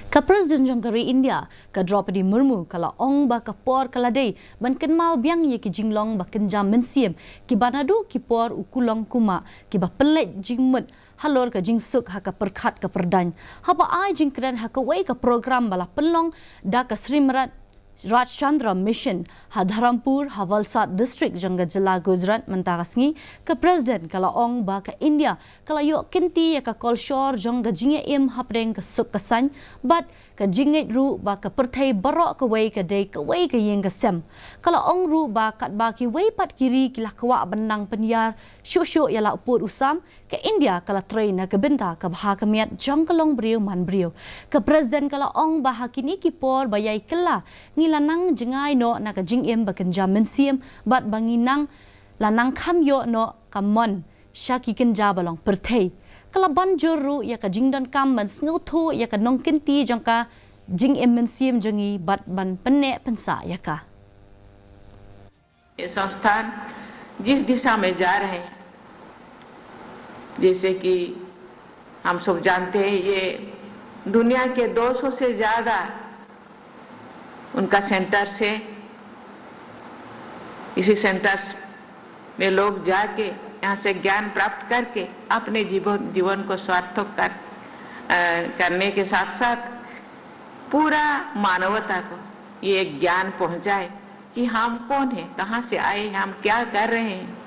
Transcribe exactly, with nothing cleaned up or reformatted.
Ka President jong ka ri India, ka Droupadi Murmu, ka la ong ba ka por ka la dei ban kynmaw biang ïa ki jinglong ba kynja mynsiem, kiba naduh ki por u kulong kumah, kiba pynleit jingmut halor ka jingsuk ha ka pyrkhat ka pyrdaiñ. Haba ai jingkren ha kawei ka program ba la pynlong da ka Sri Maharaj Rajchandra Mission ha Dharampur, ha Valsad District jong ka jylla Gujarat mynta ka sngi, ka President ka la ong ba ka India ka la ïoh kynti ïa ka kolshor jong ka jingïaim hapdeng ka suk ka saiñ, bad ka jingngeit ruh ba ka pyrthei baroh kawei ka dei kawei ka ïing ka sem. Ka la ong ruh ba katba kiwei pat ki ri ki la kwah ban nang pynïar shuh shuh ïa la u pud u sam, ka India ka la trei na ka bynta ka bha ka miat jong ka longbriew manbriew. Ka President ka la ong ba ha kine ki por ba ïai kylla, ngi la nang jngai noh na ka jingim ba kynja mynsiem, bad ba ngi nang la nang kham ïoh noh ka mon sha ki kynja ba long pyrthei. Ka la ban jur ruh ïa ka jingdonkam ban sngewthuh ïa ka nongkynti jong ka jingim mynsiem jong ngi bad ban pynneh pynsah ïa ka. ये संस्थान जिस दिशा में जा रहे हैं, जैसे कि हम सब जानते हैं, ये दुनिया के दो सौ से ज़्यादा उनका सेंटर्स है। इसी सेंटर्स में लोग जाके यहाँ से ज्ञान प्राप्त करके अपने जीवन जीवन को सार्थक कर अ, करने के साथ साथ पूरा मानवता को ये ज्ञान पहुँचाए कि हम कौन हैं, कहाँ से आए हैं, हम क्या कर रहे हैं।